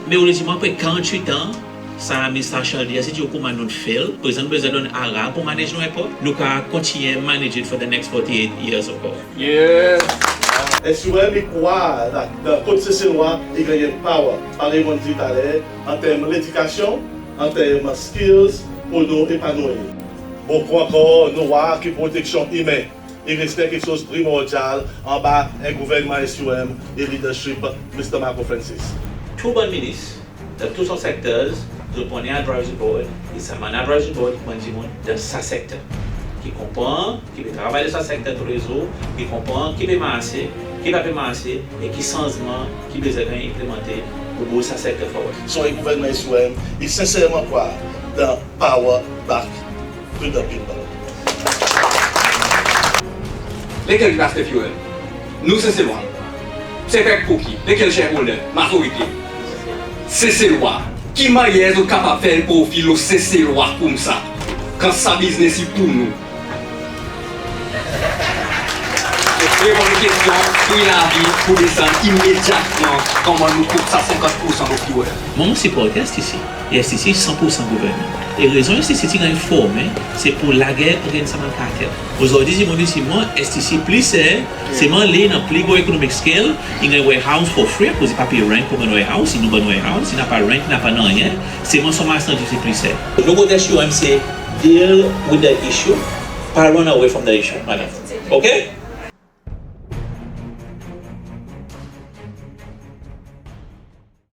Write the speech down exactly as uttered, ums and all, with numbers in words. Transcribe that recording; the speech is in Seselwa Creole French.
Me ou le dir mwan apre karant-wit an, sa Minis Archandier ti dir ou konman nou'n fail, prezan nou bezwen donn ARA pour manage nou airport, nou kapab kontinyen manage it for the next forty-eight years ankor. SUM i krwar dan kot Seselwa i ganny power, parey mon'n dir taler, an term ledikasyon, an term skills pour nou epanouir. Bokou ankor nou war ki proteksyon imen i reste en keksoz primordyal anba en gouvernman SUM e leadership Mr Marco Francis. Tou bann minis dan tou son sectors, zot pou annan advisory board, e sa bann advisory board i pou annan dimoun dan sa sekter ki konpran, ki pe travay dan sa sekter toulezour, ki konpran ki pe marse, ki pa pe marse, e ki sanzman ki bezwen ganny enplimante pour bouz sa sekter forward. So en gouvernman SUM i senserman krwar dan power back to the people. Lekel ki pe aste fuel? Nou Seselwa? Sepek Poki? Lekel shareholder? Mazorite? Seselwa. Ki mannyer zot kapab fer profi lo Seselwa koumsa, kan sa biznes i pour nou? Reponn kestyon, pri lavi pou desann imedyatman, konman nou koup sa senkant poursan lo fuel? Mwan mon siport STC. E STC i san poursan gouvernman. E rezon STC ti ganny formen, se pour lager against sa bann kartel. Ozordi dimoun i dir mwan STC pli ser, selman li i annan pli gro economic scale, i ganny warehouse for free, akoz i pa pey rent pour bann warehouse, i nou bann warehouse, i napa rent, i napa nanryen, selman son marsandis i pli ser. Nou kot SUM se deal with the issue, pa run away from the issue, madanm. Ok?